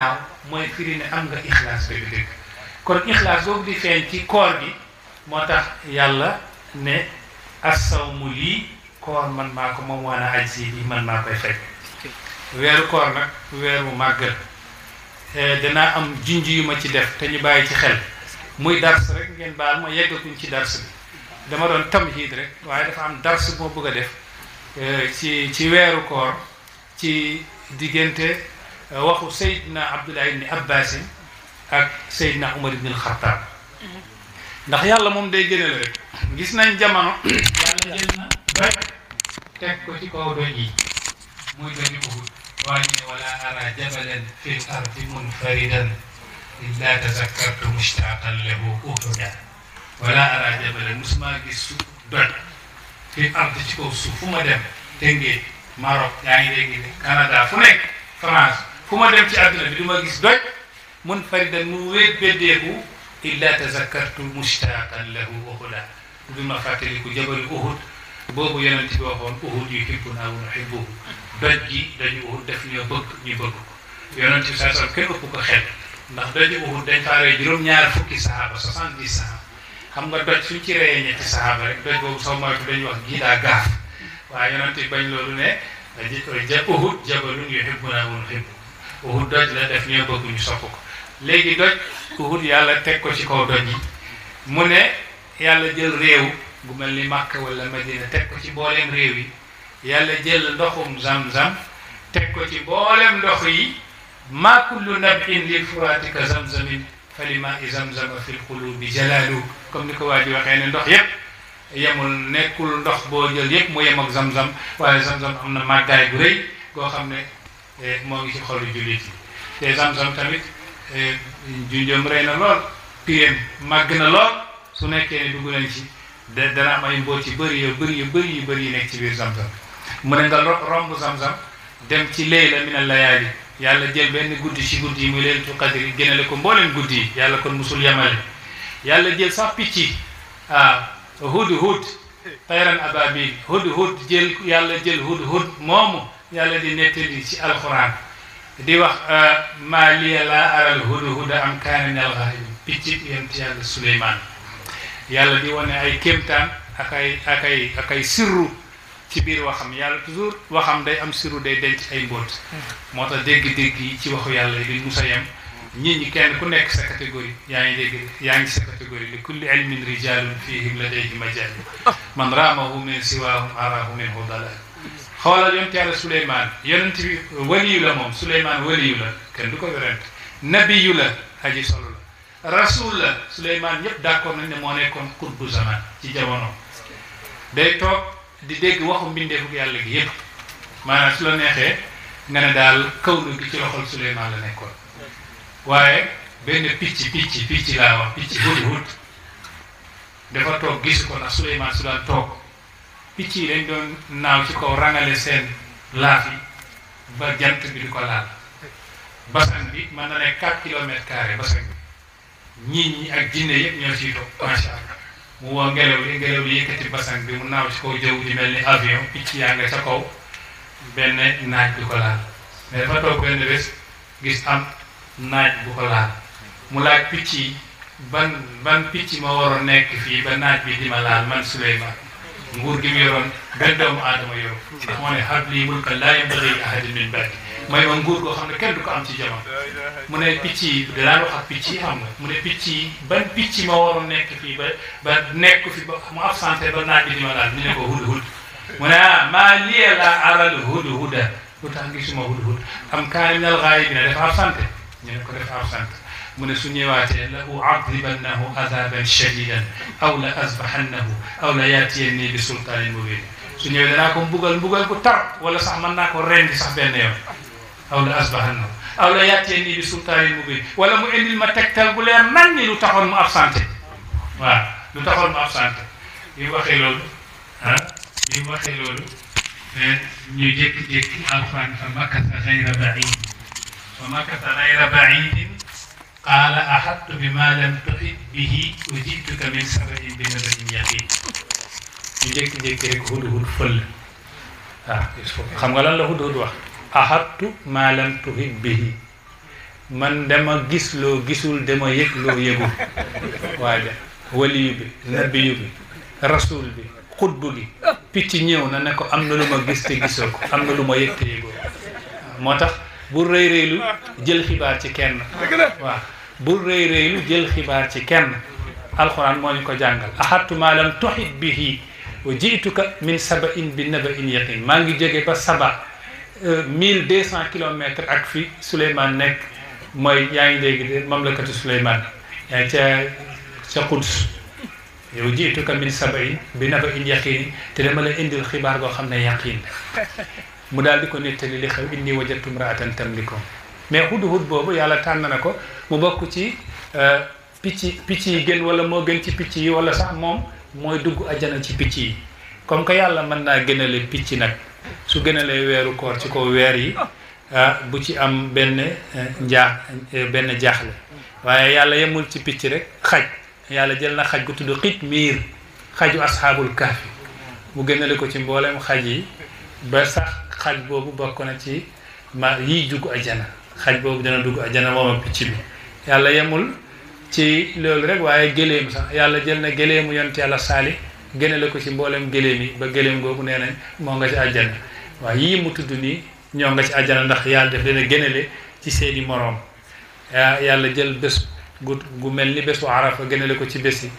waaw mooy firi ne am nga ixlaas dëgg-dëgg kon ixlaas boobu di feeñ ci koor gi moo tax yàlla ne assawmu lii koor man maa ko moom waana ajzi bi man maa koy fekk weeru koor nag weer mu màggal danaa am junj yu ma ci def te ñu bàyyi ci xel muy dars rek ngeen baal ma yeggaguñ ci dars bi dama doon tamhiid rek waaye dafa am dars moo bëgg a def ci weeru koor ci diggante waxu Seydina Abdullah ibn Abbas ak Seydina Umar ibn al-Khattab ndax yàlla moom day gënal rek gis nañ jamono yàlla jël na doj teg ko ci kaw doj yi muy doju Uhud waaye ne wala ara jabalan fi l ardi munfaridan illa tazakkartu mushtaqan lahu uhuda wala ara jabalan musuma gis doj fi l ardi ci kaw suuf fu ma dem Tëngéej Maroc yaa ngi dégg Canada fu nekk France fu ma dem ci àdduna bi du ma gis doj munfaridan mu wéet beddeeku illa tazakkartu mushtaqan lahu uhuda du ma fàttaliku jabal Uhud boobu yonent bi waxoon Uhud yuhibbuna wa nuhibbuhu doj gi dañu Uhud def ñoo bëgg ñu bëgg ko yonent bi saa kenn ëpp ko xel ndax doju Uhud dañ faa rey juróom-ñaar fukki sahaaba 70 sahaaba xam nga doj suñ ci reyee ñetti sahaaba rek doj boobu soo moytu dañuy wax gii daa gaaf waaye yonent bi bañ loolu ne Uhud jabalun yuhibbuna wa nuhibbuhu Uhud doj la def ñoo bëgg ñu sopp ko léegi doj Uhud yàlla teg ko ci kaw doj yi mu ne yàlla jël réew bu mel ni Makka wala Madina teg ko ci booleem réew yi yàlla jël ndoxum zam-zam teg ko ci booleem ndox yi ma kullu nab'in lil furaati ka zamzamin falima i zamzama fil qulubi jalaalu comme ni ko waa ji waxee ne ndox yépp yemul nekkul ndox boo jël yépp mu yem ak zam-zam waaye zam-zam am na màggaay bu rëy goo xam ne moo ngi ci xolu jullit yi te zam-zam tamit junjëm rëy na lool pireem màgg na lool su nekkee ne dugg nañ ci dana am ay mboot yu bëri yu bëri yi nekk ci biir zam-zam mu ne nga romb zam-zam dem ci layla min al-layaali yàlla jël benn guddi ci guddi yi muy laylatul qadr yi génnale ko mbooleen guddi yi yàlla kon musul yemale yàlla jël sax picc yi hudhud tayran ababil hudhud yàlla jël hudhud moomu yàlla di nettali ci alquran di wax maa liya laa aral hudhuda am kaana min al-ghaa'ibin picc yonent yàlla Suleymaan yàlla di wane ay kéemtaan ak ay sirru ci biir waxam yàlla toujours waxam day am sirru day denc ay mbóot moo tax dégg-dégg yi ci waxu yàlla di musa yem ñi kenn ku nekk sa catégorie yaa ngi sa catégorie li kulli ilmin rijalun fihim ladayhi majal man raamahu min siwahum arahu minhu dalal xoolal yonent yàlla Suleymaan yonent bi waliyu la moom Suleymaan waliyu la kenn du ko werante nabiyu la aji solo la rasul la Suleymaan ñëpp d'accord nañ ne moo nekkoon qutbu zaman ci jamono day toog di dégg waxu mbindeefu yàlla gi yëpp maanaam su la neexee nga ne daal kawnu gi ci loxol Suleymaan la nekkoon waaye benn picc laa wax picc hudhud dafa toog gis ko ndax Suleymaan su daan toog picc yi dañ doon naaw ci kaw rangale seen laaf yi ba jant bi di ko laal basan bi mën na nekk 4 kilomètres carrés basan bi ñi ak jinne yëpp ñoo ciy toog macha allah mu woo ngelaw li yëkkati basan bi mu naaw ci kaw jaww ji mel ni avion picc yaa nga ca kaw benn naaj bi ko laal mais dafa toog benn bés gis am naaj bu ko laal mu laaj picc yi ban picc ma waroon nekk fii ba naaj bi di ma laal man Suleymaan nguur gi mu yoroon benn doomu aadama yoroon ndax moo ne habli mulkan laa yanbaghi li ahadin min ba'di mooy ma nguur goo xam ne kenn du ko am ci jamono mu ne picc yi daan wax ak picc yi xam nga mu ne picc yi ban picc ma waroon nekk fii ba nekk fi ba mu absenté ba naaj bi di ma laal ñu ne ko hudhud mu ne maa liya laa aral hudhuda lu tax gisuma hudhud am kaana min al-ghaa'ibina dafa absenté ñu ne ko dafa absenté mu ne su ñëwaatee la u'adibannahu adaban shadidan aw la azbahannahu aw la yatiyanni bi sultaanin mubin su ñëwee danaa ko mbugal bu tar wala sax mën naa ko rendi sax benn yoon aw la azbahannahu aw la yatiyanni bi sultaanin mubin wala mu indil ma tegtal bu leer nañ ni lu taxoon mu absenté waaw lu taxoon mu absenté bi mu waxee loolu ñu jékki-jékki alquran fa makatha ghayra ba'id qaala ahadtu bima lam tuhit bihi wa ji'tuka min saba'in bi naba'in yaqin ñu jékki-jékki rek hudhud fël waaw xam nga lan la hudhud wax ahadtu ma lam tuhit bihi man dama gis loo gisul dama yëg loo yëgul waaja waliyu bi nabiyu bi rasul bi xutbu gi picc ñëw na ne ko am na lu ma gis te gisoo ko am na lu ma yëg te yëgoo moo tax bul rëy rëylu jël xibaar ci kenn waaw bul rëy rëylu jël xibaar ci kenn alxuraan moo ñu ko jàngal axattu ma lam tuhit bihi wa jiituka min saba in bi naba in yaqin maa ngi jóge ba saba 1200 kilomètres ak fi Souleymane nekk mooy yaa ngi dégg de mamlakatu Souleymane yaa ngi ca Quds yow jiituka min saba in bi naba in yaqin te dama la indil xibaar goo xam ne yaqin mu daal di ko nettali li xew inni wajadtu imra'atan tamlikum mais hudhud boobu yàlla tànn na ko mu bokk ci picc yi gën wala moo gën ci picc yi wala sax moom mooy dugg ajana ci picc yi comme que yàlla mën naa gënale picc nag su gënalee weeru koor ci kaw weer yi bu ci am benn jaaxle waaye yàlla yemul ci picc rek xaj yàlla jël na xaj gu tudd Qitmiir xaju asxaabul kahfi mu gënale ko ci mboolem xaj yi ba sax xaj boobu bokk na ci yiy dugg ajana xaj boobu dana dugg ajana moom ak picc bi yàlla yemul ci loolu rek waaye gëléem sax yàlla jël na gëléemu yonent yàlla saali gënale ko ci mboolem gëléem yi ba gëléem googu nee nañ moo nga ci ajana waaye yii mu tudd nii ñoo nga ci ajana ndax yàlla def leen a gënale ci seeni moroom yàlla jël bés gu mel ni bésu arafa gënale ko ci bés yi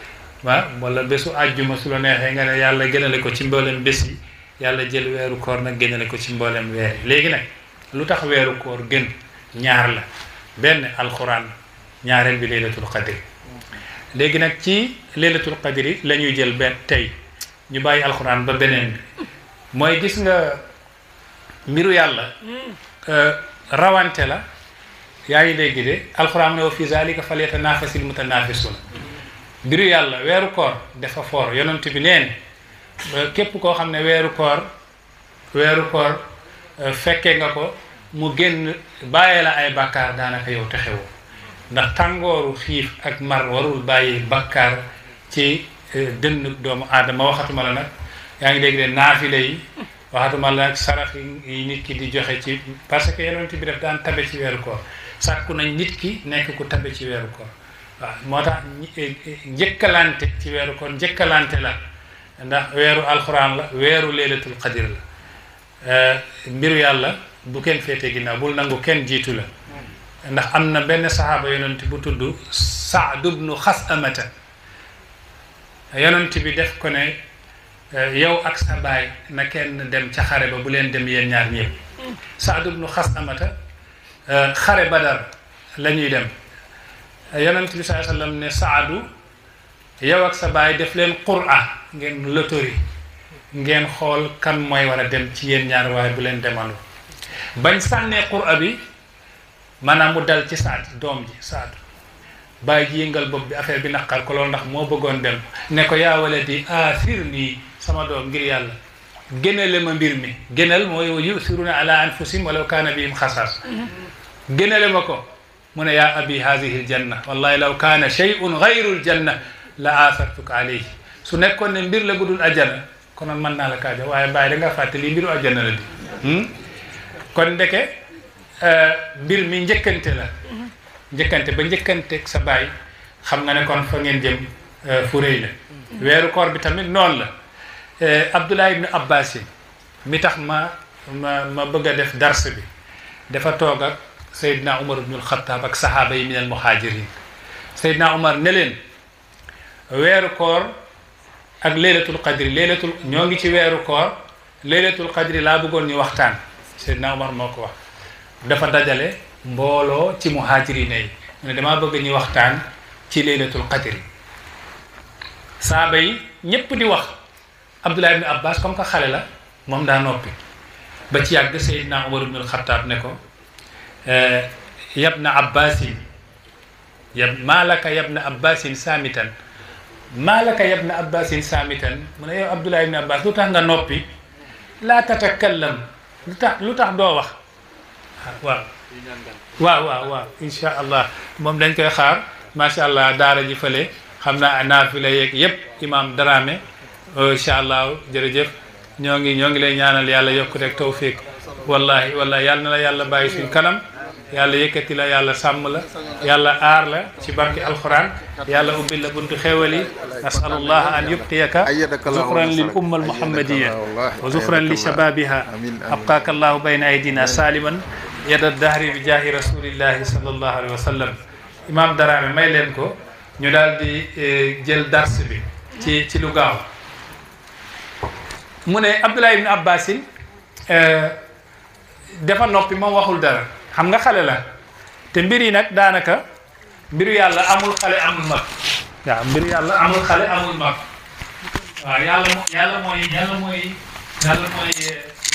waaw wala bésu àjjuma su la neexee nga ne yàlla gënale ko ci mboolem bés yi yàlla jël weeru koor nag gënale ko ci mboolem weer yi léegi nag lu tax weeru koor gën ñaar la benn alxuraan ñaareel bi laylatul qadr léegi nag ci laylatul qadr yi la ñuy jël benn tey ñu bàyyi alxuraan ba beneen bi mooy gis nga mbiru yàlla rawante la yaa ngi dégg de alxuraan ne wa fi zalika falyatanafasil mutanafisun mbiru yàlla weeru koor dafa foor yonent bi neen képp koo xam ne weeru koor fekkee nga ko mu génn bàyyee la ay bakkaar daanaka yow texewoo ndax tàngooru xiif ak mar warul bàyyi bakkaar ci dënn doomu aadama waxatuma la nag yaa ngi dégg de naafile yi waxatuma la nag sarax yi nit ki di joxe ci parce que yonent bi daf daan tabe ci weeru koor sàkku nañ nit ki nekk ku tabe ci weeru koor waaw moo tax njëkkalante ci weeru koor njëkkalante la ndax weeru alxuraan la weeru laylatul qadr la mbiru yàlla bu kenn féete ginnaaw bul nangu kenn jiitu la ndax am na benn saxaaba yonent bu tudd Saad ibnu Xasamata yonent bi def ko ne yow ak sa baay na kenn dem ca xare ba bu leen dem yéen ñaar ñëpp Saad ibnu Xasamata xare Badar la ñuy dem yonent bi sallallahu alayhi wasallam ne Saadu yow ak sa baay def leen qur'a ngeen lotori ngeen xool kan mooy war a dem ci yéen ñaar waaye bu leen demandoo bañ sànnee qur'a bi maanaam mu dal ci Saad doom ji Saad bàyyi ji yëngal bopp bi affaire bi naqar ko loolu ndax moo bëggoon dem ne ko yaa waladi athir nii sama doom ngir yàlla gënale ma mbir mi gënal mooy yusiruna ala anfusihim walaw kaana bihim xasaas gënale ma ko mu ne yaa abi hadihi aljanna wallahi law kaana shay'un gayru aljanna la athartuka alayhi su nekkoon ne mbir la budul ajjana konoon mën naa la kaaja waaye bàyyi da nga fàtte lii mbiru ajjana la di kon ndeke mbir mi njëkkante la njëkkante ba njëkkanteeg sa baay xam nga ne kon fa ngeen jëm fu rëy la weeru koor bi tamit noonu la Abdullah ibn Abbas mi tax ma bëgg a def dars bi dafa toog ak Seydina Umar ibnul Xattaab ak sahaaba yi minal muhajirin Seydina Umar ne leen weeru koor ak laylatul qadri ñoo ngi ci weeru koor laylatul qadri laa bëggoon ñu waxtaan Seydina Umar moo ko wax dafa dajale mbooloo ci muhaajiriin yi mu ne damaa bëgg ñu waxtaan ci laylatul qadri saaba yi ñépp di wax Abdullah ibn Abbas comme que xale la moom daa noppi ba ci yàgg Seydina Umar ibnul Xattaab ne ko yabna Abbasin maalaka yabna Abbasin saamitan maalaka yabna Abbasin saamitan mu ne yow Abdullah ibn Abbas lu tax nga noppi laa tatakallam lu tax doo wax waaw insha allah moom dañ koy xaar macha allah daara ji fële xam naa naafila yeeg yépp imam Dramé insha allah jërëjëf ñoo ngi lay ñaanal yàlla yokku rek tawfiq wallahi yàlla na la yàlla bàyyi suñ kanam yàlla yëkkati la yàlla sàmm la yàlla aar la ci barki alquran yàlla ubbil la buntu xéewal yi nasalullah an yubqiyaka zufran lil umma al muhammadiya wa zufran li shababiha abqaaka allahu bayna aydina saliman yada dahri bi jaahi rasulillahi sallallahu alayhi wa sallam imam Darame may leen ko ñu daal di jël dars bi ci lu gaaw mu ne Abdullah ibn Abbasin dafa noppi moom waxul dara xam nga xale la te mbir yi nag daanaka mbiru yàlla amul xale amul mag waaw mbiru yàlla amul xale amul mag waaw yàlla mooy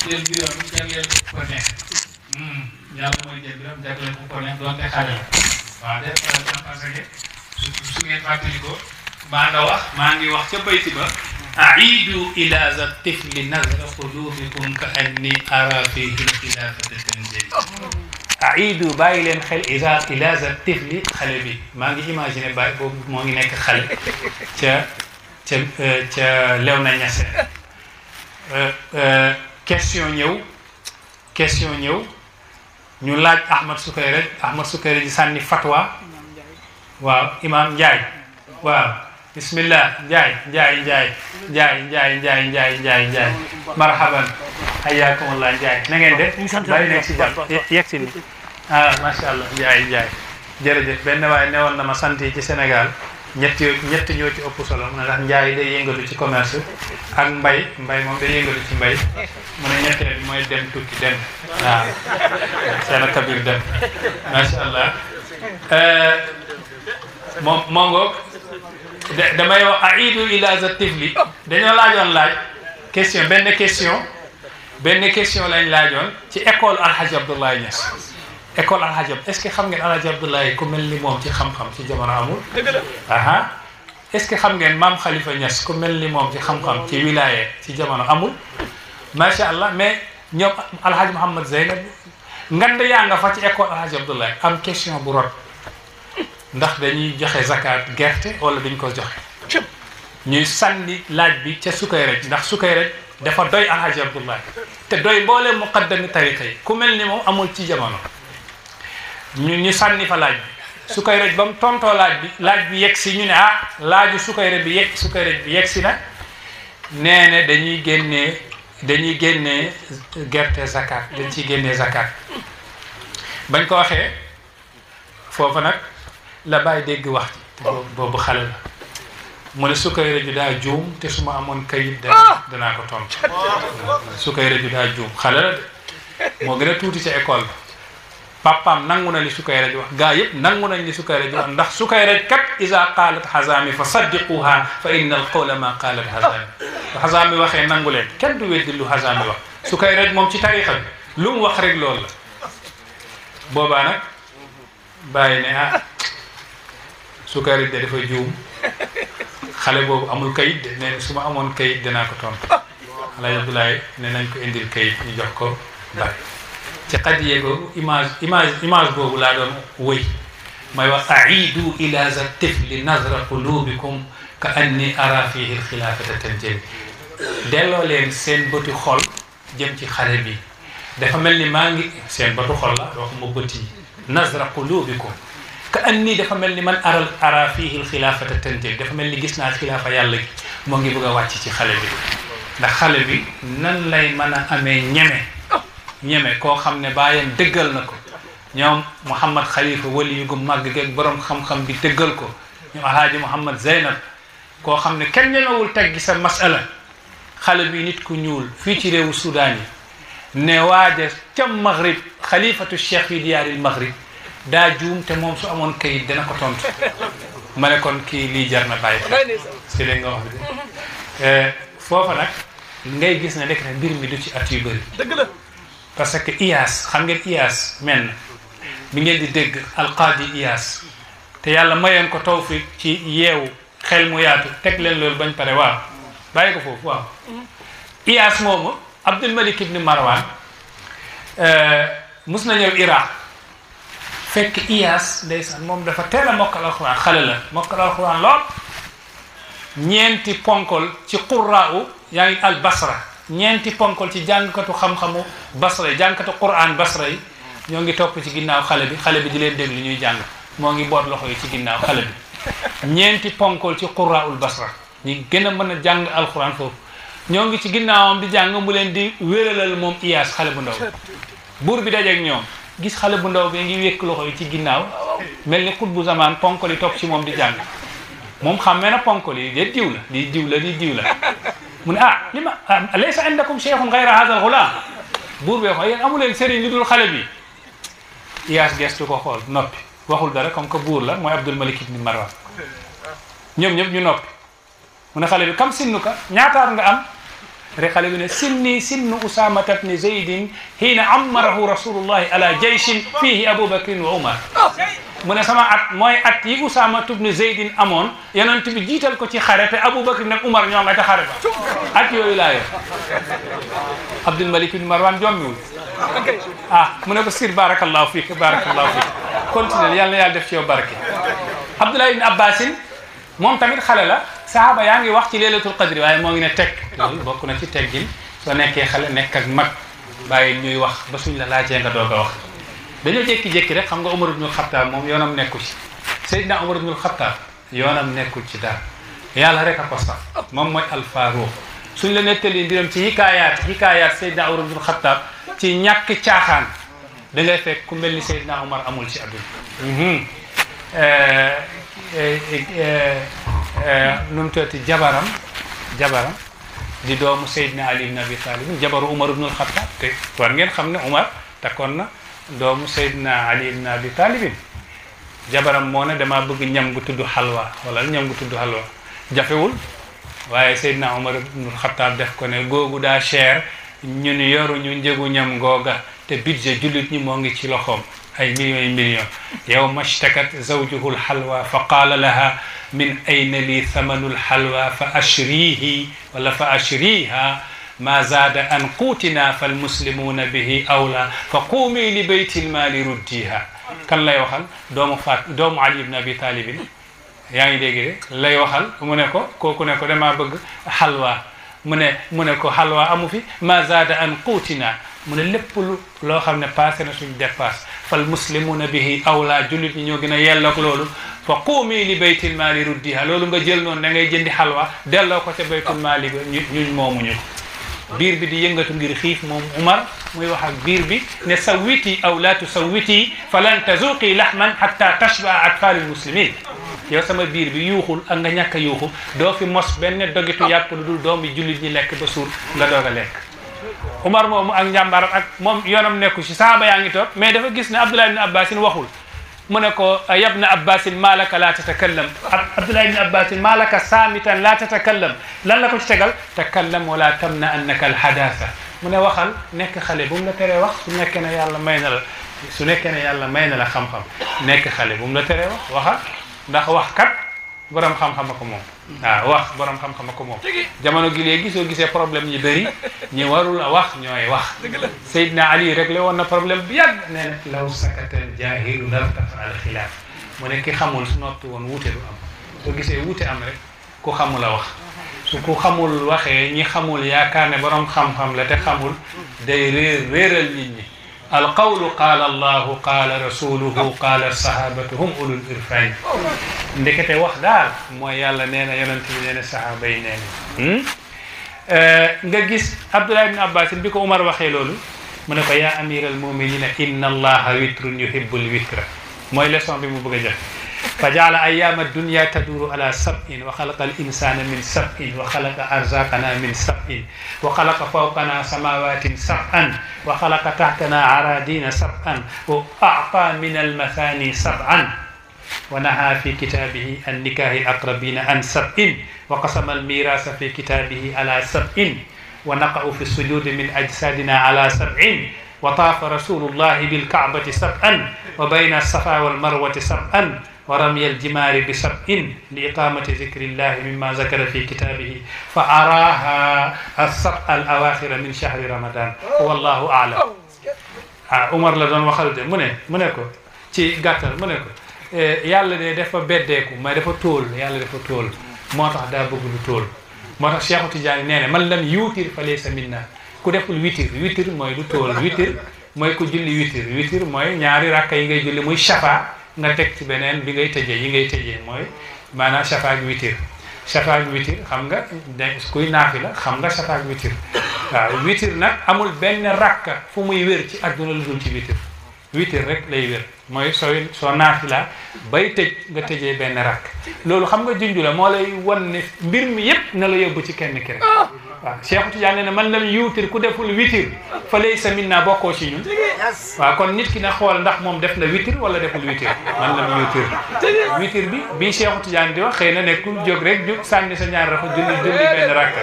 jël biram jagleel ko neex yàlla mooy jël biram jagleel ko neex doonte xale la waaw def parce que su ngeen fàttali ko maa ngi wax ca bayti ba aidu ila za tifli nazra qulubikum ka anni ara fihi lxilafata tanjali aidu bàyyi leen xel ila za tifli xale bi maa ngi imaginer bàyyi boobu moo ngi nekk xale ca Léona Niassène question ñëw ñu laaj Ahmad Sukayri di sànni fatwa waaw imam Ndiaye waaw bismillah Ndiaye marhaban hayyakumullah Ndiaye na ngeen def bari nekk si jàmm yegg si ni macha allah Ndiaye jërëjëf benn waaye newoon na ma sant yi ci Sénégal ñett ñoo ci ëpp solo mu ne ndax Ndiaye day yëngatu ci commerce ak mbay moom day yëngatu ci mbay mu ne ñetteel bi mooy dem tukki dem waaw seena kabir dem macha allah moo ngoog damay wax aidu ila za tifli dañoo laajoon benn question lañ laajoon ci école Alhaji Abdoulaye Niass école Alhaji est-ce que xam ngeen Alhaji Abdoulaye ku mel ni moom ci xam-xam ci jamono amul aha est-ce que xam ngeen maam Khalifa Niass ku mel ni moom ci xam-xam ci wilaya ci jamono amul macha allah mais ñoom Alhaji Mouhamad Zeynab ngand yaa nga fa ci école Alhaji Abdoulaye am question bu rot ndax dañuy joxe zakat gerte wala duñ ko joxe ñuy sànni laaj bi ca Sukayri ndax Sukayri dafa doy Alhaji Abdoulaye te doy mbooleem muqaddami tariqa yi ku mel ni moom amul ci jamono ñu sànni fa laaj bi Sukayri ba mu tontoo laaj bi yegg si ñu ne laaju Sukayri bi yegg si na nee ne dañuy génnee gerte zakat dañ ciy génnee zakat bañ ko waxee foofu nag la bàyyi dégg wax ci te boobu xale la mu ne Sukayri ju daa juum te su ma amoon kayit danaa ko tontu Sukayri ju daa juum xale la de moo gën a tuuti ca école ba papaam nangu na li Sukayri ji wax gaa yëpp nangu nañ li Sukayri ji wax ndax Sukayri kat iza qaalat Hazami fa saddiquha fa inna al qawla ma qaalat Hazami Hazami waxee nangu leen kenn du weddi lu Hazami wax Sukayri moom ci tarixa bi lu mu wax rek loolu la boobaa nag bàyyi ne Sukayri de dafa juum xale boobu amul kayit de nee na su ma amoon kayit danaa ko tontu Alaaji Abdoulaye ne nañ ko indil kayit ñu jox ko bàyyi ci xadiyee googu image boobu laa doon wëy may wax aidu ila za tifli nazra qulubikum ka anni ara fihi alxilaafata tanjali delloo leen seen bëti xol jëm ci xale bi dafa mel ni maa ngi seen bëtu xol la waxuma bët yi nazra qulubikum ka anni dafa mel ni man ara fihi alxilaafata tanjali dafa mel ni gis naa xilaafa yàlla gi moo ngi bëgg a wàcc ci xale bi ndax xale bi nan lay mën a amee ñeme koo xam ne bàyyam dëggal na ko ñoom Mouhamad Khalifa wali yu gu màgg geeg borom xam-xam bi dëggal ko ñoom Alhaji Mouhamad Zeynab koo xam ne kenn ñemewul teggi sa masala xale bi nit ku ñuul fii ci réewu Soudan yi ne waaja ca Maghrib xalifatu cheikh fi diyaaril Maghrib daa juum te moom su amoon kayit dana ko tontu ma ne kon kii lii jar na bàyyi si dégg nga wax bi foofa nag ngay gis ne rek ne mbir mi du ci at yu bëri dëgg la parce que Iyaas xam ngeen Iyaas men bi ngeen di dégg alqaadi Iyaas te yàlla mayoon ko tawfiq ci yeewu xel mu yaatu teg leen loolu bañ pare waaw bàyyi ko foofu waaw Iyaas moomu Abdul Malik ibn Marwan mus na ñëw Iraq fekk Iyaas ndeysaan moom dafa teel a mokkal alxuraan xale la mokkal alxuraan lool ñeenti ponkol ci qurra'u yaa ngi al basra ñeenti ponkol ci jàngkatu xam-xamu basra yi jàngkatu quran basra yi ñoo ngi topp ci ginnaaw xale bi di leen déglu ñuy jàng moo ngi boot loxo yi ci ginnaaw xale bi ñeenti ponkol ci qurraul basra ñi gën a mën a jàng alquran foofu ñoo ngi ci ginnaawam di jàng mu leen di wéralal moom iyaas xale bu ndaw buur bi dajeeg ñoom gis xale bu ndaw bi ngi wékk loxo yi ci ginnaaw mel ni xut bu zaman ponkol yi topp ci moom di jàng moom xammee na ponkol yi de diw la mu ne li ma laysa indakum cheikhun gayra hada al ghulam buur bee ko yéen amu leen sëriñ li dul xale bi iyaas gestu ko xool noppi waxul dara comme que buur la mooy Abdul Malik ibn Marwan ñoom ñëpp ñu noppi mu ne xale bi kam sinnuka ñaataar nga am rek xale bi ne sinnu Usaamata ibn Zaydin hiina ammarahu rasulullahi ala jayshin fihi Abu Bakrin wa Umar mu ne sama at mooy at yi Usaamata ibn Zaydin amoon yonent bi jiital ko ci xare te Abu Bakrin ak Umar ñoo nga ca xare ba at yooyu laa yor Abdul Malik ibn Marwan jommiwul mu ne ko sir barakallahu fiik continuer yàlla na yàlla def ci yow barke Abdullah ibn Abbasin moom tamit xale la sahaaba yaa ngi wax ci leelatul qadri waaye moo ngi ne teg loolu bokk na ci teggin soo nekkee xale nekk ak mag bàyyi ñuy wax ba suñ la laajee nga doog a wax dañoo jékki-jékki rek xam nga Umar ibnul Xattaab moom yoonam nekkul ci Seydina Umar ibnul Xattaab yoonam nekkul ci dara yàlla rek a ko sax moom mooy alfaaruq suñ la nettali mbiram ci hikaayaat Seydina Umar ibnul Xattaab ci ñàkk caaxaan da ngay fekk ku mel ni Seydina Umar amul ci àdduna nu mu tuddati jabaram di doomu Seydina Ali ibn Abi Talib jabaru Umar ibnul Xattaab te war ngeen xam ne Umar takkoon na doomu Seydina Ali ibn Abi Talib jabaram moo ne dama bëgg ñam gu tudd xalwa wala ñam gu tudd xalwa jafewul waaye Seydina Umar ibnul Xattaab def ko ne googu daa cher ñun yoruñu njëgu ñam googa te budget jullit ñi moo ngi ci loxoom ay millions yawma shtakat zawjuhu alxalwa fa qaala laha min ayna li thamanu alxalwa fa ashrihi wala fa ashriha ma zaada an quutina falmuslimuuna bihi awla fa quumi li bayti lmaali ruddiha kan lay waxal doomu Ali ibn Abi Talibin yaa ngi dégg de lay waxal mu ne ko kooku ne ko damaa bëgg xalwa mu ne ko xalwa amu fi ma zaada an quutina mu ne lépp loo xam ne passé na suñ dépasse fal muslimuuna bihi awla jullit ñi ñoo gën a yelloog loolu fa quumi li baytil maali ruddiha loolu nga jël noonu da ngay jëndi xalwa delloo ko ca baytul maali ba ñuñ moomuñu ko biir bi di yëngatu ngir xiif moom Umar muy wax ak biir bi ne sawwiti aw la tusawwiti falan tazuqi lahman hatta tashba atfalil muslimin yow sama biir bi yuuxul ak nga ñàkk a yuuxu doo fi mos benn dogitu yàpp lu dul doomi jullit ñi lekk ba suur nga doog a lekk Umar moomu ak njàmbaaram ak moom yoonam nekku ci saaba yaa ngi toog mais dafa gis ne Abdullah ibn Abbasin waxul mu ne ko yabna Abbasin maalaka la tatakallam Abdullah ibn Abbasin maalaka saamitan la tatakallam lan la ko ci tegal takallam wala tamna annaka alhadasa mu ne waxal nekk xale bu mu la teree wax su nekkee ne yàlla may na la xam-xam nekk xale bu mu la teree wax waxal ndax wax kat borom xam-xam ko moom wax borom xam-xam ko moom jamono gi léegi soo gisee problème yi bëri ñi warul a wax ñooy wax Seydina Ali réglé woon na problème bi yàgg nee na law sakatal jaahilu lartafa al xilaaf mu ne ki xamul su noppi woon wuute du am soo gisee wuute am rek ku xamul a wax su ku xamul waxee ñi xamul yaakaar ne borom xam-xam la te xamul day réeral nit ñi alqawlu qaala allahu qaala rasuluhu qaala sahabatu hum ulul irfani ndekete wax daal mooy yàlla nee na yonent bi nee na sahaaba yi nee na nga gis Abdullah ibn Abbas bi ko Umar waxee loolu mu ne ko yaa amira almuminina inna allaha witrun yuhibbul witra mooy leçon bi mu bëgg a jox fa jaala ayama dunya taduru ala sab'in wa xalaqa al insana min sab'in wa xalaqa arzaqana min sab'in wa xalaqa fawqana samawatin sab'an wa xalaqa tahtana aradina sab'an wa a'ta min almathani sab'an wa naha fi kitabihi an nikahi aqrabina an sab'in wa qasama almirasa fi kitabihi ala sab'in wa naqa'u fi sujudi min ajsadina ala sab'in wa tafa rasulullahi bilka'bati sab'an wa bayna alsafa walmarwati sab'an wa ramya aljimari bi sab'in li iqamati zikrillahi mimma zakara fi kitabihi fa araha as-sab'a al-awakhira min shahri ramadan wallahu a'lam Umar la doon waxal de mu ne ko ci gàttal mu ne ko yàlla de dafa beddeeku mais dafa tóol yàlla dafa tóol moo tax daa bëgg lu tóol moo tax Cheikhu Tidiane nee na man lam yuutir fa laysa minna ku deful witir mooy lu tóol witir mooy ku julli witir mooy ñaari rakka yi ngay julli muy shafa nga teg ci beneen bi ngay tëjee yi ngay tëjee mooy maanaam shafa ak witir xam nga kuy naafi la xam nga shafa ak witir waaw witir nag amul benn rakka fu muy wér ci àdduna lu dul ci witir rek lay wér mooy soo naafi la bay tëj nga tëjee benn rakk loolu xam nga junju la moo lay wan ne mbir mi yépp na la yóbbu ci kenn ki rek waaw Cheikh Tidiane ne man lam yuutir ku deful witir fa laysa minna bokkoo ci ñun waaw kon nit ki na xool ndax moom def na witir wala deful witir man lam yuutir witir bi Cheikh Tidiane di wax xëy na nekkul jóg rek jóg sànni sa ñaar rafa julli benn rakk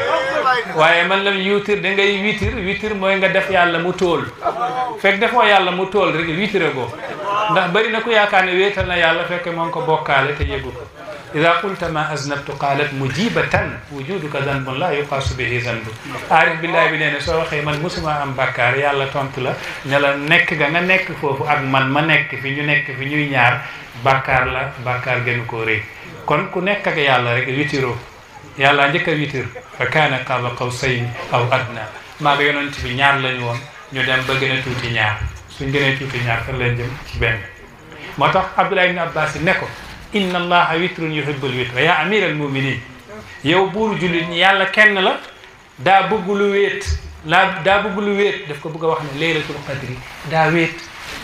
waaye man lam yuutir da ngay witir mooy nga def yàlla mu tool fekk defoo yàlla mu tool rek witir goo ndax bari na ku yaakaar ne wéetal na yàlla fekk moo ngi ko bokkaale te yëgu ko ida qulta ma aznabtu qaalat mujibatan wujuduka danbun la yuqaasu bihi zanbu aarif billahi bi nee ne soo waxee man musuma am bàkkaar yàlla tontu la ne la nekk nga nekk foofu ak man ma nekk fi ñu nekk fi ñuy ñaar bàkkaar la bàkkaar gënu koo rëy kon ku nekk ak yàlla rek witiroo yàlla njëkk a witir fa kaana qaaba qawsayni aw adna maa nga yonent bi ñaar lañu woon ñu dem ba gën a tuuti ñaar suñ gënee tuuti ñaar fan leen jëm ci benn moo tax Abdullah ibn Abbas ne ko inna allaha witrun yuhibbul witra ya amir al muminin yow buuru jullit ñi yàlla kenn la daa bëgg lu wéet daa bëgg lu wéet daf ko bëgg a wax ne laylatul qadri daa wéet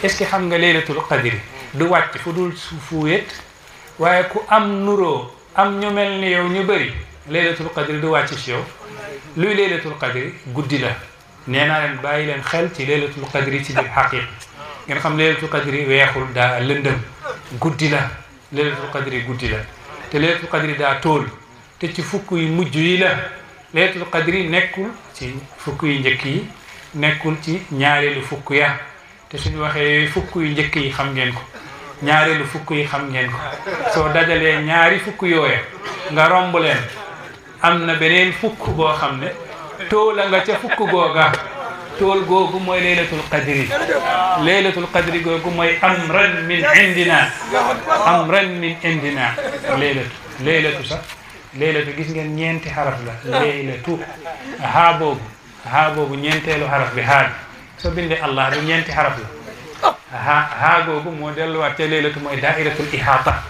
est ce que xam nga laylatul qadri du wàcc fu dul fu wéet waaye ku am nuroo am ñu mel ni yow ñu bëri laylatul qadri du wàcc ci yow luy laylatul qadri guddi la nee naa leen bàyyi leen xel ci laylatul qadri ci biir xaqiq ngeen xam laylatul qadri weexul daa lëndëm guddi la laylatul qadri guddi la te laylatul qadri daa tool te ci fukk yu mujj yi la laylatul qadri nekkul ci fukk yu njëkk yi nekkul ci ñaareelu fukk ya te suñu waxee fukk yu njëkk yi xam ngeen ko ñaareelu fukk yi xam ngeen ko soo dajalee ñaari fukk yooya nga romb leen am na beneen fukk boo xam ne toola nga ca fukk googa tool googu mooy laylatul qadri googu mooy amran min indina laylatu gis ngeen ñeenti xaraf la laylatu haa boobu ñeenteelu xaraf bi haa soo bindee allah du ñeenti xaraf la haa googu moo delluwaat ca laylatu mooy daairatul ihaata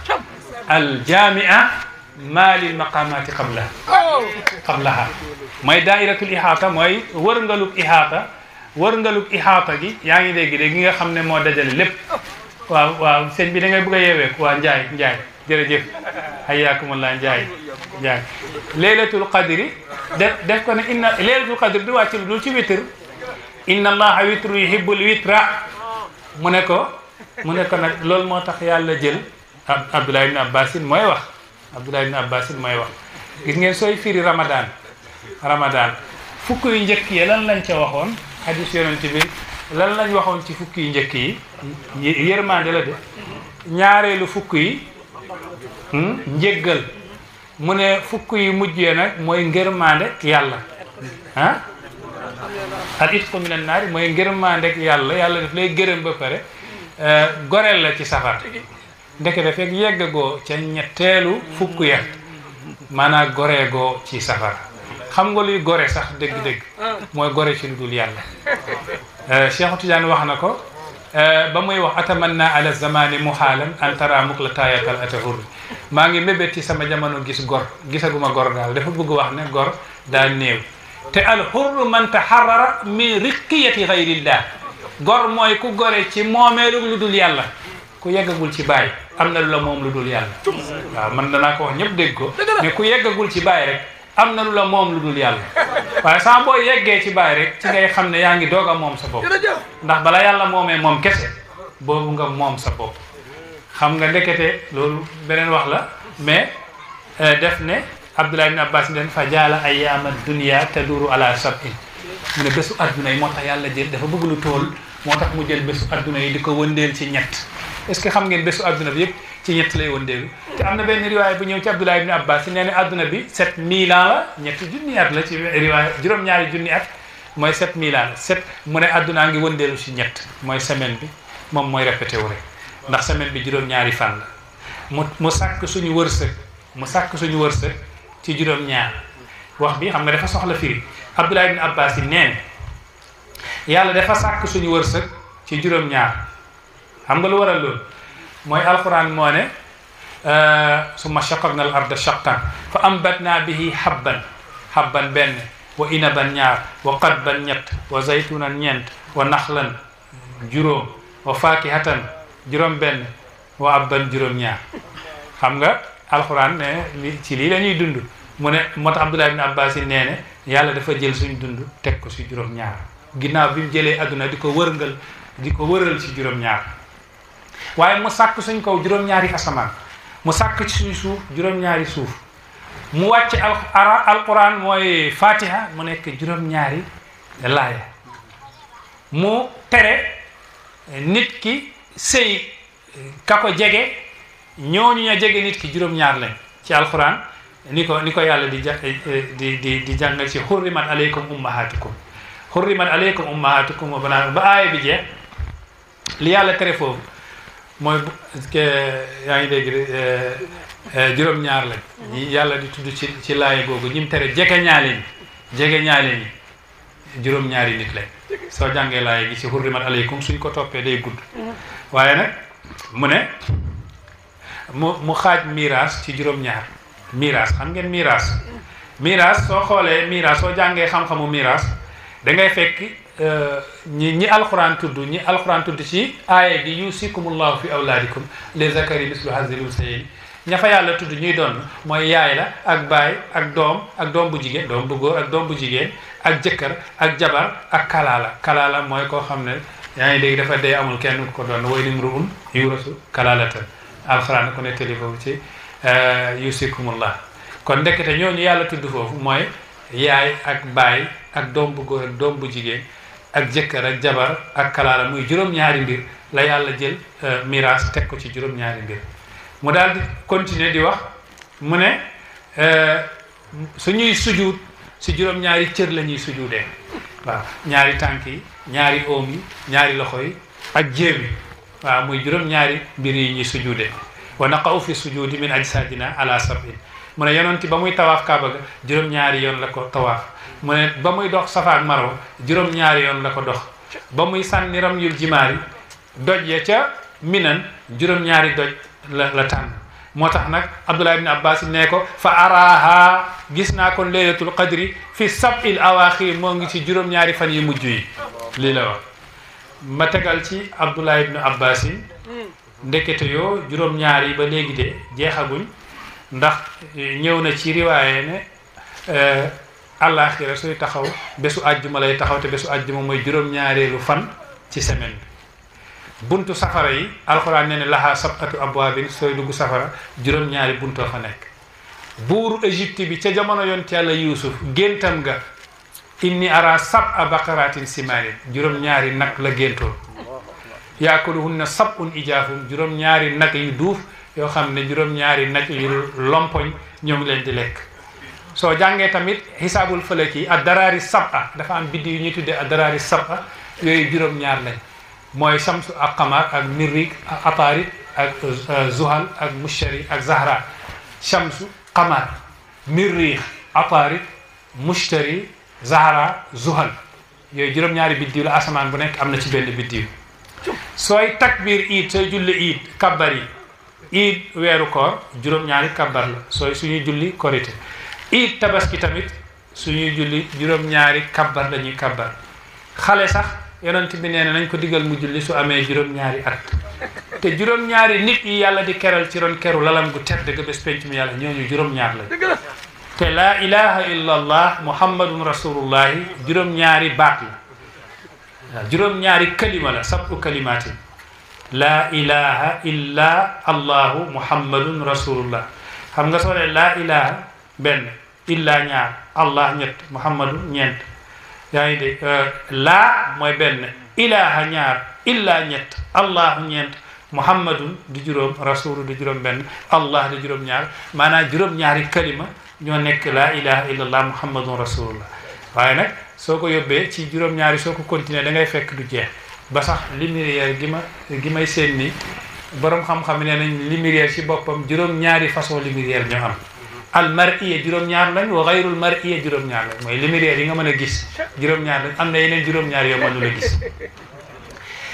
al jamia ma lil maqamati qablaha mooy daairatul ihaata mooy wërngalub ihaata gi yaa ngi dégg gi nga xam ne moo dajale lépp waaw sëñ bi da ngay bëgg a yeeweeku waa njaay jërëjëf hayyakumullah njaay laylatul qadri def ko ne inna laylatul qadri du wàcc lu dul ci witr inna allaha witru yuhibbul witra mu ne ko nag loolu moo tax yàlla jël Abdullah ibn Abbasin mooy wax gis ngeen sooy firi ramadan fukk yu njëkk yi lan lañ ca waxoon hadis yonent bi lan lañ waxoon ci fukk yu njëkk yi yërmande la de ñaareelu fukk yi njéggal mu ne fukk yu mujjee nag mooy ngërmande yàlla al itqu minan naari mooy ngërmande yàlla daf lay gërëm ba pare goreel la ci safar ndekete fekk yeggagoo ca ñetteelu fukk ya maanaam goreegoo ci safar xam nga luy gore sax dëgg-dëgg mooy gore ci lu dul yàlla Cheikh Tidiane wax na ko ba muy wax atamanna ala zamani muhaalan an tara muqlatayakal atahur maa ngi mébét ci sama jamono gis gor gisaguma gor daal dafa bëgg wax ne gor daa néew te al hurru man taharrara min riqiyati ghayrillah gor mooy ku gore ci moomeelu lu dul yàlla ku yeggagul ci baay am na lu la moom lu dul yàlla waaw man danaa ko wax ñëpp dégg ko mais ku yeggagul ci baay rek am na lu la moom lu dul yàlla waaye saa boo yeggee ci baay rek ci ngay xam ne yaa ngi doog a moom sa bopp ndax bala yàlla moomee moom kese boobu nga moom sa bopp xam nga ndekete loolu beneen wax la mais def ne Abdullah ibn Abbas den fa jaala ayyaama dunya taduru ala sab'in mu ne bésu adduna yi moo tax yàlla jël dafa bëgg lu tool moo tax mu jël bésu adduna yi di ko wëndeel ci ñett est-ce que xam ngeen bésu adduna bi yëpp ci ñett lay wëndeelu te am na benn riwaay bu ñëw ci Abdullah ibn Abbas nee na adduna bi 7000 ans la ñetti junni at la ci riwaay juróom-ñaari junni at mooy 7000 ans la mu ne addunaa ngi wëndeelu ci ñett mooy semaine bi moom mooy répété wu rek ndax semaine bi juróom-ñaari fan la mu sàkk suñu wërsëg ci juróom-ñaar wax bi xam nga dafa soxla firi Abdullah ibn Abbas yi neen yàlla dafa sàkk suñu wërsëg ci juróom-ñaar xam nga lu waral loolu mooy alquran moo ne summa shaqaqna al arda shaqqan fa ambatna bihi habban benn wa inaban ñaar wa qadban ñett wa zaytunan ñeent wa naxlan juróom wa fakihatan juróom benn wa abban juróom-ñaar xam nga alquran ne ci lii la ñuy dund mu ne moo tax Abdullah ibn Abbas yi nee ne yàlla dafa jël suñ dund teg ko si juróom-ñaar ginnaaw bi mu jëlee adduna di ko wëral ci juróom-ñaar waaye mu sàkk suñ kaw juróom-ñaari asamaan mu sàkk ci suñ suuf juróom-ñaari suuf mu wàcc alquran mooy fatiha mu nekk juróom-ñaari laaya mu tere nit ki sëy ka ko jege ñooñu ña jege nit ki juróom-ñaar lañ ci alquran ni ko yàlla di jàngal ci hurrimat aleykum ummahatukum wa banaatukum ba aaya bi jeex li yàlla tere foofu mooy yaa ngi dégg juróom-ñaar lañ yàlla di tudd ci laaya googu ñi mu tere jege ñaale ñi juróom-ñaari nit lañ soo jàngee laaya gi ci hurrimat aleykum suñ ko toppee day gudd waaye nag mu ne mu xaaj miraas ci juróom-ñaar miraas xam ngeen miraas soo xoolee miraas soo jàngee xam-xamu miraas da ngay fekk ñi alxuraan tudd ci aaya gi yusikumullahu fi awlaadikum li zakari mislu hazil unsayayni ña fa yàlla tudd ñuy doon mooy yaay la ak baay ak doom bu jigéen doom bu góor ak doom bu jigéen ak jëkkër ak jabar ak kalaala mooy koo xam ne yaa ngi dégg dafa dee amul kenn ku ko doon way nimruun yurasu kalaalatan alxuraan ko nettali foofu ci yusikumullah kon ndekete ñooñu yàlla tudd foofu mooy yaay ak baay ak doom bu góor ak doom bu jigéen ak jëkkër ak jabar ak kalaala muy juróom-ñaari mbir la yàlla jël miraas teg ko ci juróom-ñaari mbir mu daal di continuer di wax mu ne suñuy sujuut si juróom-ñaari cër la ñuy sujuudee waaw ñaari tànk yi ñaari oom yi ñaari loxo yi ak jéem yi waaw muy juróom-ñaari mbir yi ñuy sujuudee wa naqa'u fi sujudi min ajsadina ala sab'in mu ne yonenti ba muy tawaaf kaaba ga juróom-ñaari yoon la ko tawaaf mu ne ba muy dox safa ak marwa juróom-ñaari yoon la ko dox ba muy sànni ramyul jimaari doj ya ca minan juróom-ñaari doj la tànn moo tax nag Abdullah ibn Abbas ne ko fa araha gis naa kon laylatul qadri fi sab'il awaaxir moo ngi ci juróom-ñaari fan yi mujj yi lii la wax ma tegal ci Abdullah ibn Abbas ndekete yoo juróom-ñaar yi ba léegi de jeexaguñ ndax ñëw na ci riwaaye ne àllaaxira suy taxaw bésu àjjuma lay taxaw te bésu àjjuma mooy juróom-ñaareelu fan ci semaine bi buntu safara yi alxuraan ne ne lahaa sab'atu abwaabin sooy dugg safara juróom-ñaari buntoo fa nekk buuru Égypte bi ca jamono yonent Yàlla Yuusuf géntam nga inni ara sab'a baqaratin simaanin juróom-ñaari nag la géntoo yaakuluhunna sab'un ijaafun juróom-ñaari nag yu duuf yoo xam ne juróom-ñaari nag yu lompoñ ñoo ngi leen di lekk soo jàngee tamit xisaabul falaki ad daraari sab'a dafa am biddi yu ñuy tuddee ad daraari sab'a yooyu juróom-ñaar lañ mooy samsu ak qamar ak mirrik ak ataarid ak zuhal ak mushari ak zahra shamsu qamar mirrik ataarid mushtari zahra zuhal yooyu juróom-ñaari biddiw la asamaan bu nekk am na ci benn biddiw sooy takbir iid sooy julli iid kabbar yi iid weeru koor juróom-ñaari kabbar la suñuy julli korité iid tabaski tamit suñuy julli juróom-ñaari kabbar lañuy kabbar xale sax yonent bi nee na nañ ko digal mu julli su amee juróom-ñaari at te juróom-ñaari nit yi yàlla di keral ci ron keru lalam gu tedd ga bés penc mi yàlla ñooñu juróom-ñaar lañ te laa ilaha illa allah muhammadun rasulullahi juróom-ñaari baat la waaw juróom-ñaari kalima la sab'u kalimatin laa ilaha illa allahu muhammadun rasulullah xam nga soo ne laa ilaha benn illa ñaar allah ñett muhammadu ñeent yaa ngi dégg laa mooy benn ilaha ñaar illa ñett allahu ñeent muhammadun di juróom rasulu di juróom benn allah di juróom ñaar maanaam juróom-ñaari kalima ñoo nekk laa ilaha illa allah muhammadun rasulullah waaye nag soo ko yóbbee ci juróom-ñaari soo ko continuer da ngay fekk du jeex ba sax lumière gi may seen ni borom xam-xam nee nañ lumière ci boppam juróom-ñaari façon lumière ñoo am al mar'iya juróom-ñaar lañ wa ghayrul mar'iya juróom-ñaar lañ mooy lumière yi nga mën a gis juróom-ñaar lañ am na yeneen juróom-ñaar yoo mënul a gis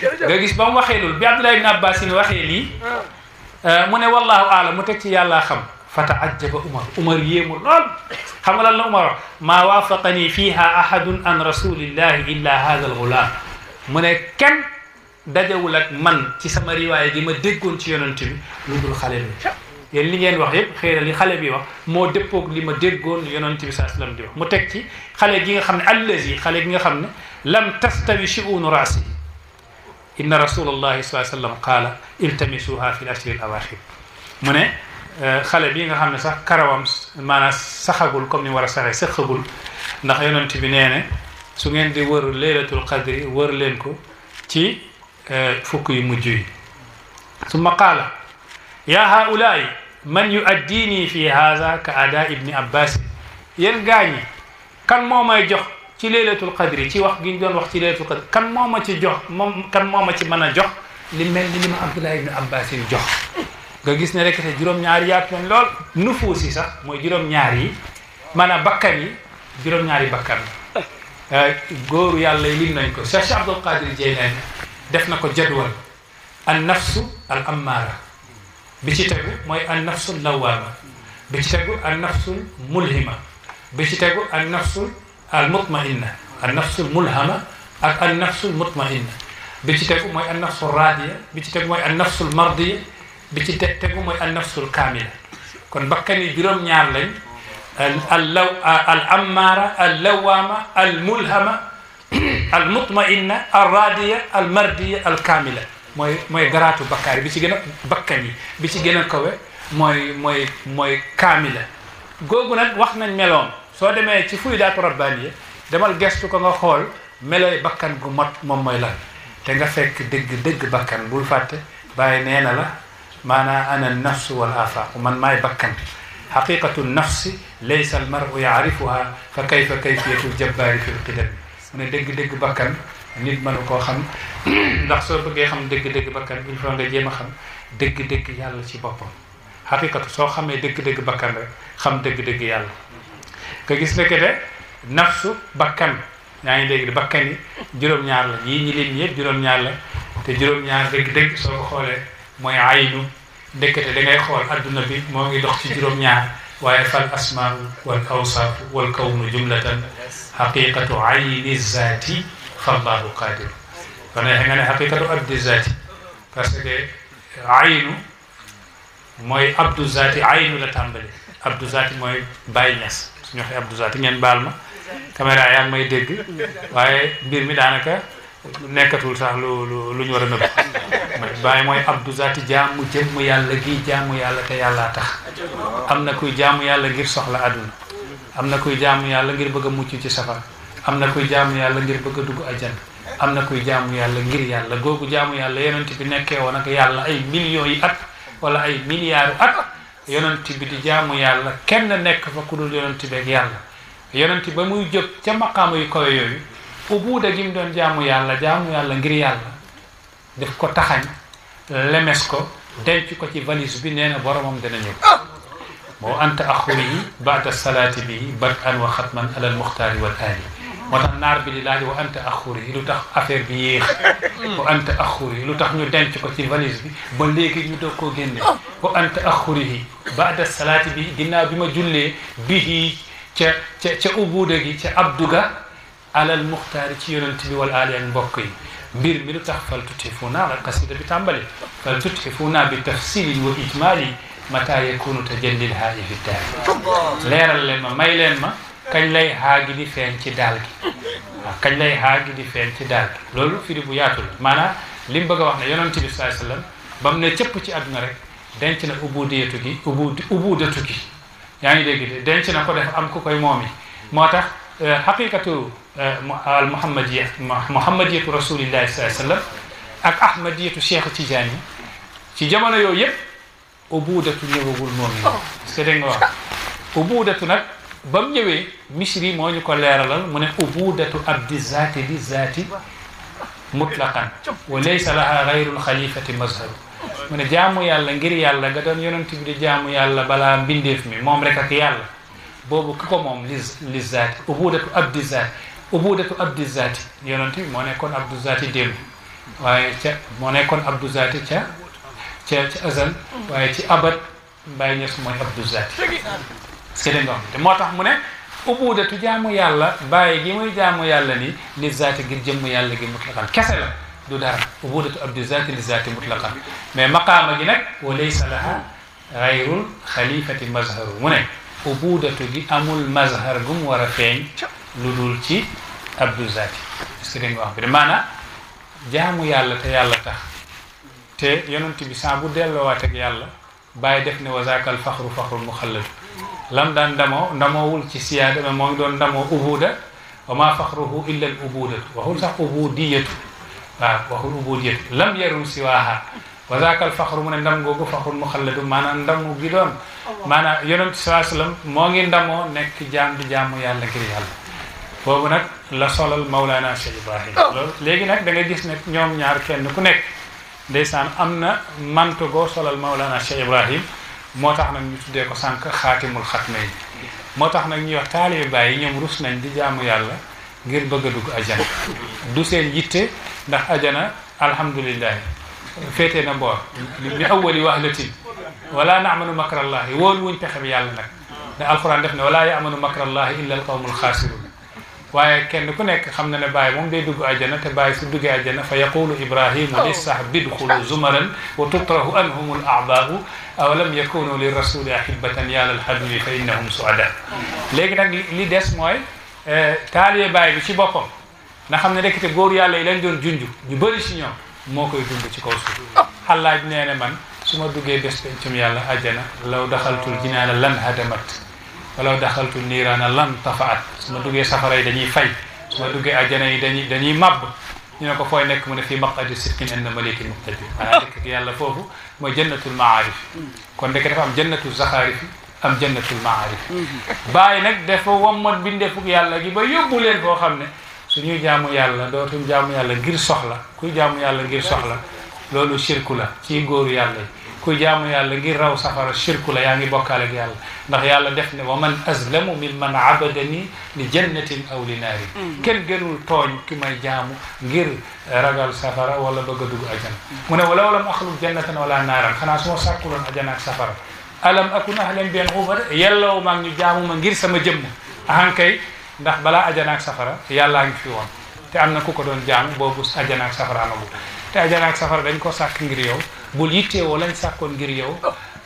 nga gis ba mu waxee loolu bi Abdullah ibn Abbas waxee lii mu ne wallahu aalam mu teg ci yàllaa xam fa taajjaba Umar yéemu lool xam nga lan la Umar wax maa waafaqani fiha ahadun an rasulillahi illa hada al-ghulam mu ne kenn dajawul ak man ci sama riwaaya gi ma déggoon ci yonent bi lu dul xale bi yéen li ngeen wax yëpp xëy na li xale bi wax moo dëppoog li ma déggoon yonent bi saa sallam di wax mu teg ci xale gi nga xam ne allazi xale gi nga xam ne lam tastawi shu'unu raasi inna rasulallahi sallallahu alayhi wa sallam qaala iltamisuha fi l-ashri al-awaaxir mu ne xale bi nga xam ne sax karawam maanaam saxagul comme ni war a saxee sëqagul ndax yonent bi nee ne su ngeen di wër laylatul qadri wër leen ko ci fukk yu mujj yi summa qaala yaa haulaai man yuaddini fi haada ka ada ibni abbas yéen gaañi kan moo may jox ci laylatul qadri ci wax gi ñu doon wax ci laylatul qadri kan moo ma ci jox moom kan moo ma ci mën a jox li mel ni li ma abdullah ibni abbas jox nga gis ne rek te juróom-ñaari yaatu nañ lool nufuus yi sax mooy juróom-ñaar yi maanaam bakkan yi juróom-ñaari bakkan góoru yàlla yi lim nañ ko Cheikh Abdul Qadir Jeylaani def na ko jadwal an nafsu al ammaara bi ci tegu mooy an nafsul lawaama bi ci tegu an nafsul mulhima bi ci tegu an nafsul al mutmainna an nafsul mulhama ak an nafsul mutmainna bi ci tegu mooy an nafsul raadiya bi ci tegu mooy an nafsul mardiya bi ci tegu mooy an nafsul kaamila kon bakkan yi juróom-ñaar lañ al ammaara al lawaama al mulhama al mutmainna al raadiya al mardiya al kaamila mooy garaatu bakkaar yi bi ci gën a bakkan yi bi ci gën a kawe mooy kaamila googu nag wax nañ meloom soo demee ci fuydaatu rabbaaniya demal gestu ko nga xool melooy bakkan gu mot moom mooy lan te nga fekk dëgg bakkan bul fàtte bàyyi nee na la maanaa ana nafsu wal afaaqu man maay bakkan xaqiqatu nafsi laysa al maru yaarifuha fa kayfa kayfiyatu jabbaari fi lqidam mu ne dëgg bakkan nit mënu koo xam ndax soo bëggee xam dëgg bakkan il faut nga jéem a xam dëgg yàlla ci boppam xaqiqatu soo xamee dëgg bakkan rek xam dëgg yàlla nga gis ne que de nafsu bakkan yaa ngi dégg bakkan yi juróom-ñaar la yii ñi lim yëpp juróom-ñaar la te juróom-ñaar dëgg soo ko xoolee mooy aynu ndekete da ngay xool adduna bi moo ngi dox ci juróom-ñaar waaye fal asmaau wal awsaafu wal kawnu jumlatan xaqiqatu ayni zaati fallahu qadir kon nga ne xaqiqatu abdi zaati parce que aynu mooy abdu zaati aynu la tàmbali abdu zaati mooy Baye Niass suñu waxee abdu zaati ngeen baal ma caméra yaa ngi may dégg waaye mbir mi daanaka nekkatul sax lu ñu war a nëbb Baye mooy abdu zaati jaamu jëmm yàlla gi jaamu yàlla te yàllaa tax am na kuy jaamu yàlla ngir soxla àdduna am na kuy jaamu yàlla ngir bëgg a mucc ci safara am na kuy jaamu yàlla ngir bëgg a dugg àjjana am na kuy jaamu yàlla ngir yàlla googu jaamu yàlla yonent bi nekkee woon ak yàlla ay millions yi at wala ay milliards at yonent bi di jaamu yàlla kenn nekk fa ku dul yonent bi ak yàlla yonent ba muy jóg ca maqaama yu kawe yooyu ubuuda gi mu doon jaamu yàlla ngir yàlla def ko taxañ lemes ko denc ko ci valise bi nee na boromam dana ñëw moo anta axurihi baada salaati bihi bad'an wa xatman ala almuxtaari wal aali moo tax naar bi di laaj wa anta axurihi lu tax affaire bi yéex wa anta axurihi lu tax ñu denc ko ci valise bi ba léegi ñu doog koo génne wa anta axurihi baada salaati bihi ginnaaw bi ma jullee bihi ca ubuuda gi ca abduga ala almuxtaari ci yonent bi wal aali ak mbokk yi mbir mi lu tax fal tutxifuuna la qasida bi tàmbali fal tutxifuuna bi tafsilin wa ijmaali mata yakunu tajallil haaji fi daal leeral leen ma may leen ma kañ lay haagi di feeñ ci daal gi waaw kañ lay haagi di feeñ ci daal gi loolu firi bu yaatu la maanaam li mu bëgg a wax ne yonent bi sallallahu alayhi wasallam ba mu ne cëpp ci àdduna rek denc na ubudiyatu gi ubudatu gi yaa ngi dégg de denc na ko def am ku koy moomi moo tax xaqiqatu al muhammadiyatu rasulillahi sallallahu alayhi wasallam ak ahmadiyatu Cheikh Tidiane ci jamono yooyu yëpp ubudatu ñëwagul noonu parce que dégg nga wax ubudatu nag ba mu ñëwee misri moo ñu ko leeralal mu ne ubudatu abdi zaati li zaati mutlaqan wa laysa laha gayrul xalifati mazharu mu ne jaamu yàlla ngir yàlla nga doon yonent bi di jaamu yàlla balaa mbindeef mi moom rek ak yàlla boobu ki ko moom li zaati ubudatu abdi zaati yonent bi moo nekkoon abdu zaati démb waaye ca moo nekkoon Abdou Zati ca azal waaye ci abad Baye Niass mooy Abdou Zati parce que dégg nga te moo tax mu ne ubudatu jaamu yàlla bàyyi gi muy jaamu yàlla ni li zaati ngir jëmm yàlla gi mutlaqan kese la du dara ubudatu Abdou Zati li zaati mutlaqan mais maqaama gi nag wa laysa laha gayrul xalifati mazharu mu ne ubudatu gi amul mazhar gu mu war a feeñ lu dul ci Abdou Zati parce que dégg nga wax bi de maanaam jaamu yàlla te yàlla tax te yonent bi saa bu delloowaat ak yàlla bàyyi def ne wazaakal faxru faxrul muxallad lam daan ndamoowul ci siyaada mais moo ngi doon ndamoo ubuda wa ma faxruhu illa al ubudatu waxul sax ubudiyatu waaw waxul ubudiyatu lam yarun siwaaha wazaakal faxru mu ne ndam googu faxrul muxalladu maanaam ndamu gi doon maanaam yonent salaa sallam moo ngi ndamoo nekk jaam di jaamu yàlla ngir yàlla boobu nag la solal Maulana Cheikh Ibrahim loolu léegi nag da nga gis ne ñoom ñaar kenn ku nekk ndeysaan am na manto goo solal Maulana Cheikh Ibrahim moo tax nag ñu tuddee ko sànq xaatimul xatmay moo tax nag ñuy wax taalibe Baay yi ñoom rus nañ di jaamu yàlla ngir bëgg a dugg ajana du seen yitte ndax ajana alhamdulillahi féetee na boor li awwali wahlatin wala naamanu makrallahi wóolu wuñ pexem yàlla nag da alquran def ne wala yaamanu makrallahi illa alqawmul xaasirun waaye kenn ku nekk xam na ne Baay moom day dugg ajana te Baay su duggee ajana fa yaqulu ibrahimu lissahbi idxulu zumaran wa tutrahu anhum al a'daau awalam yakunu li rasuli ahibatan ya lal habibi fa innahum suada léegi nag li des mooy taalibe Baay bi ci boppam na xam ne rekk te góor yàlla yi lañ doon junj ñu bëri si ñoom moo koy dund ci kaw suuf xallaaj nee ne man su ma duggee bés pencum yàlla ajana law daxaltul jinaana lan hadamat walaw daxaltu niiraana lan tafaat su ma duggee safara yi dañuy fay su ma duggee ajjana yi dañuy màbb ñu ne ko fooy nekk mu ne fii maqadi sidqin inda malikin muqtadir maanaam dëkk ak yàlla foofu mooy jannatul maarif kon dëkk dafa am jannatul zaxaarif am jannatul maarif Baay nag dafa wammat bindeefuk yàlla gi ba yóbbu leen foo xam ne suñuy jaamu yàlla dootuñ jaamu yàlla ngir soxla kuy jaamu yàlla ngir soxla loolu shirku la ci góoru yàlla yi kuy jaamu yàlla ngir raw safara shirku la yaa ngi bokkaale ak yàlla ndax yàlla def ne wa man azlamu mimman abadani li jannatin aw li naari kenn gënul tooñ ki may jaamu ngir ragal safara wala bëgg a dugg ajana mu ne walaw lam axluq jannatan wala naaran xanaa su ma sàkkuloon ajana ak safara alam akun ahlan bien ubada yellaw maa ngi ñu jaamu ma ngir sama jëmm ahankay ndax balaa ajana ak safara yàllaa ngi fi woon te am na ku ko doon jaamu boobu ajana ak safara amagul te ajana ak safara dañ ko sàkk ngir yow bul yittewoo lañ sàkkoon ngir yow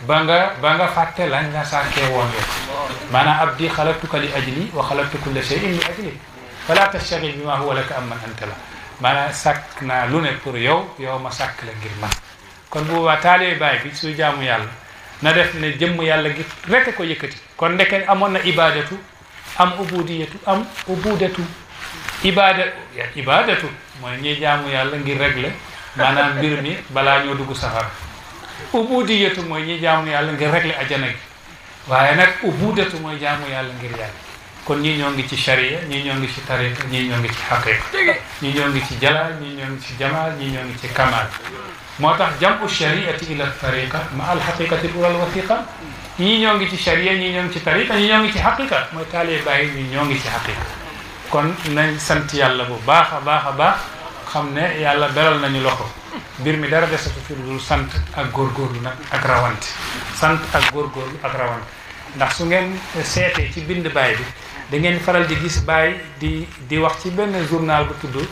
ba nga fàtte lañ la sàkkee woon yow maanaam abdi xalaqtuka li ajli wa xalaqtu kulla shay'in li ajli fala tashtaghil bima huwa laka amman anta la maanaam sàkk naa lu ne pour yow ma sàkk la ngir man kon bu boobaa taalibe Baay bi suy jaamu yàlla na def ne jëmm yàlla gi rekk ko yëkkati kon ndeke amoon na ibadatu am ubudiyatu am ubudatu ibadatu mooy ñuy jaamu yàlla ngir régler maanaam mbir mi balaa ñoo dugg safara ubudiyatu mooy ñi jaamu yàlla ngir régler ajana gi waaye nag ubudatu mooy jaamu yàlla ngir yàlla kon ñii ñoo ngi ci sharia ñii ñoo ngi ci tariqa ñii ñoo ngi ci xaqiqa ñii ñoo ngi ci jalal ñii ñoo ngi ci jamal ñii ñoo ngi ci kamal moo tax jamu shariati ila tariqa ma al xaqiqati ural wathiqa ñii ñoo ngi ci sharia ñii ñoo ngi ci tariqa ñii ñoo ngi ci xaqiqa mooy taalibe Baay ñii ñoo ngi ci xaqiqa kon nañ sant yàlla bu baax a baax a baax xam ne yàlla beral nañu loxo mbir mi dara desatu fi dul sant ak góorgóorlu nag ak rawante sant ak góorgóorlu ak rawante ndax su ngeen seetee ci bind Baay bi da ngeen faral di gis Baay di wax ci benn journal bu tudd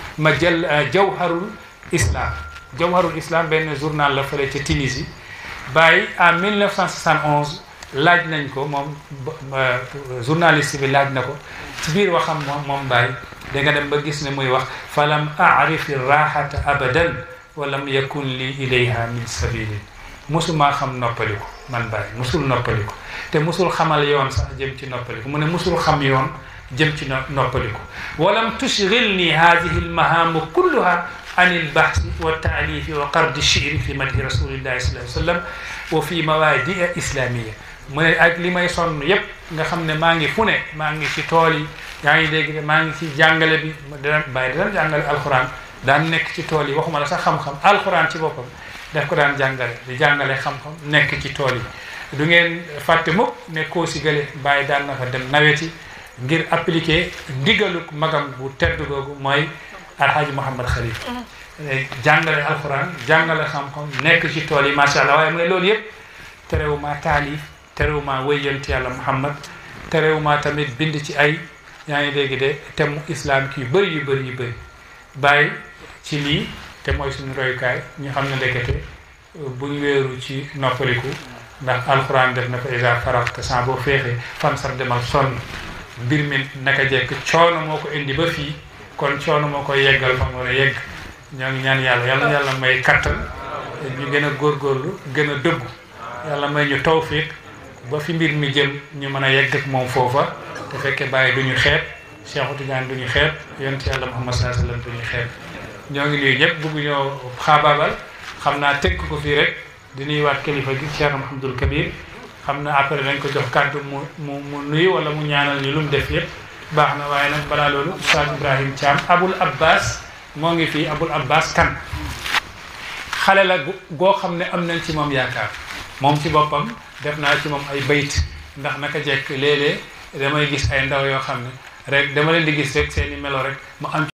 Jawharul Islam benn journal la fële ca Tunisie Baay en 1971 laaj nañ ko moom journaliste bi laaj na ko ci biir waxam moom Baay da nga dem ba gis ne muy wax falam aarif rahata abadan walam yakun li ilayha min sabili musumaa xam noppaliku man Baay musul noppaliku te musul xamal yoon sax jëm ci noppaliku mu ne musul xam yoon jëm ci noppaliku walam tushghilni hadihi almahamu kulluha an albahthi wa taalifi wa qardi shi'ri fi madhi rasulillahi sallallahu alayhi wa sallam wa fi mawadi'a islamiyya mu ne ak li may sonn yépp nga xam ne maa ngi fu ne maa ngi ci tool yi yaa ngi dégg maa ngi ci jàngale bi dana Baay daan jàngale alxuraan daan nekk ci tool yi waxuma la sax xam-xam alxuraan ci boppam daf ko daan jàngale di jàngale xam-xam nekk ci tool yi du ngeen fàtte mukk ne koo si gële Baay daan na fa dem naweti ngir appliquer ndigaluk magam bu tedd googu mooy Alhaji Mouhamad Khalif jàngale alxuraan jàngale xam-xam nekk ci tool yi macha allah waaye mu ne loolu yëpp terewuma taalif terewuma wéyant yàlla Muhammad terewuma tamit bind ci ay yaa ngi dégg de temu islam ki yu bëri bàyyi ci lii te mooy suñu royukaay ñu xam ne ndekete buñ wéeru ci noppaliku ndax alxuraan def na ko isa faragta sans boo féexee fan sax demal sonn mbir mi naka jekk coono moo ko indi ba fii kon coono moo koy yeggal fa mu war a yegg ñoo ngi ñaan yàlla may kattan ñu gën a góorgóorlu gën a dëggu yàlla may ñu tawfiq ba fi mbir mi jëm ñu mën a yegg ak moom foofa te fekkee bàyyi du ñu xeeb Cheikh Tidiane du ñu xeeb yonent yàlla Muhammad sallallahu alayhi wasallam du ñu xeeb ñoo ngi nuyu ñëpp bëgg ñoo xaabaabal xam naa tënk ko fii rek di nuyuwaat kilifa gi Cheikh Mouhamadoul Kabir xam na après dañ ko jox kàddu mu nuyu wala mu ñaanal ñu lu mu def yëpp baax na waaye nag balaa loolu Oustaz Ibrahim Thiam Aboul Abbas moo ngi fii Aboul Abbas kan xale la goo xam ne am nañ ci moom yaakaar moom ci boppam def naa ci moom ay bayt ndax naka jekk léeg-léeg damay gis ay ndaw yoo xam ne rek dama leen di gis rek seeni melo rek mu am